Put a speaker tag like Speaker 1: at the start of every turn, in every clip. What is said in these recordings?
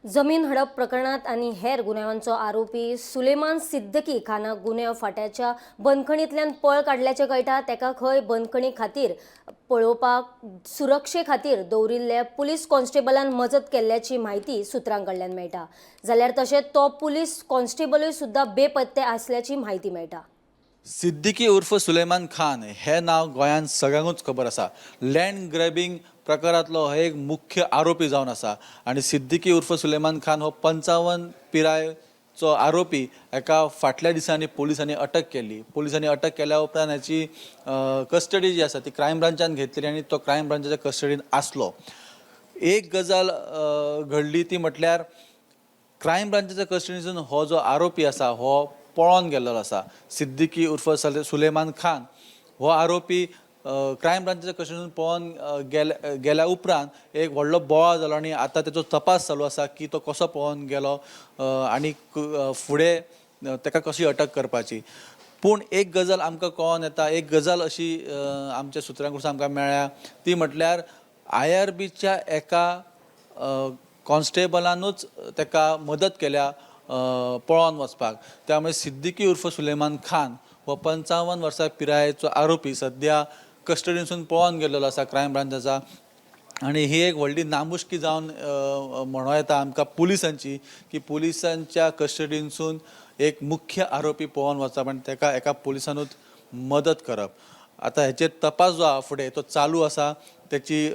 Speaker 1: जमीन हडप प्रकरणात आनी हेर गुन्यांवांचो आरोपी सुलेमान सिद्दकी खानाक गुन्यांव फांट्याच्या बंदखणींतल्यान पळ काडल्याचें कळटा. ताका खंय बंदखणी खातीर पळोवपाक सुरक्षे खातीर दवरिल्ल्या पुलीस कॉन्स्टेबलान मजत केल्ल्याची म्हायती सुत्रां कडल्यान मेळटा. जाल्यार तशेंच तो पुलीस कॉन्स्टेबलूय सुद्दां बेपत्ते आसल्याची म्हायती मेळटा.
Speaker 2: सिद्दीकी उर्फ सुलेमान खान हें नांव गोंयांत सगळ्यांकूच खबर आसा. लँड ग्रॅबिंग प्रकारांतलो हो एक मुख्य आरोपी जावन आसा आनी सिद्दीकी उर्फ सुलेमान खान हो 55 पिरायचो आरोपी एका फाटल्या दिसांनी पुलिसांनी अटक केल्ली. पुलिसांनी अटक केल्या उपरांत हाची कस्टडी जी आसा ती क्रायम ब्रांचान घेतली आनी तो क्रायम ब्रांचाच्या कस्टडीन आसलो. एक गजाल घडली ती म्हटल्यार क्रायम ब्रांचाच्या कस्टडीसून हो जो आरोपी आसा हो पळोन गेल्लो आसा. सिद्दीकी उर्फ सुलेमान खान हो आरोपी क्रायम ब्रांचाच्या कस्टडीसून पळोन गेल्या उपरांत एक व्हडलो बोवाळ जालो आनी आतां तेचो तपास चालू आसा की तो कसो पळोन गेलो आनी फुडें ताका कशी अटक करपाची. पूण एक गजाल आमकां कळोन येता, एक गजाल अशी आमच्या सुत्रां कडसून आमकां मेळ्ळ्या ती म्हटल्यार IRBच्या एका कॉन्स्टेबलानूच ताका मदत केल्या पळोन वचपाक. त्यामुळे सिद्दीकी उर्फ सुलेमान खान हो 55 वर्सां पिरायेचो आरोपी सद्या कस्टडीसून पळोन गेल्लो आसा क्रायम ब्रांचाचा आनी ही एक व्हडली नामुष्की जावन म्हणूं येता आमकां पुलिसांची की पुलिसांच्या कस्टडीनसून एक मुख्य आरोपी पळोवन वचप आनी ताका एका पुलिसानूच मदत करप. आतां हेचेर तपास जो आहा फुडें तो चालू आसा. तेची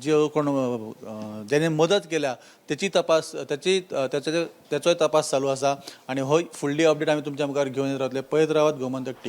Speaker 2: ज्यो कोण जेणे मदत केल्या तेची तपास तेची तेचोय तपास चालू आसा आनी हो फुडली अपडेट आमी तुमच्या मुखार घेवन येत रावतले. पळयत रावात गोमंतक टीव्ही.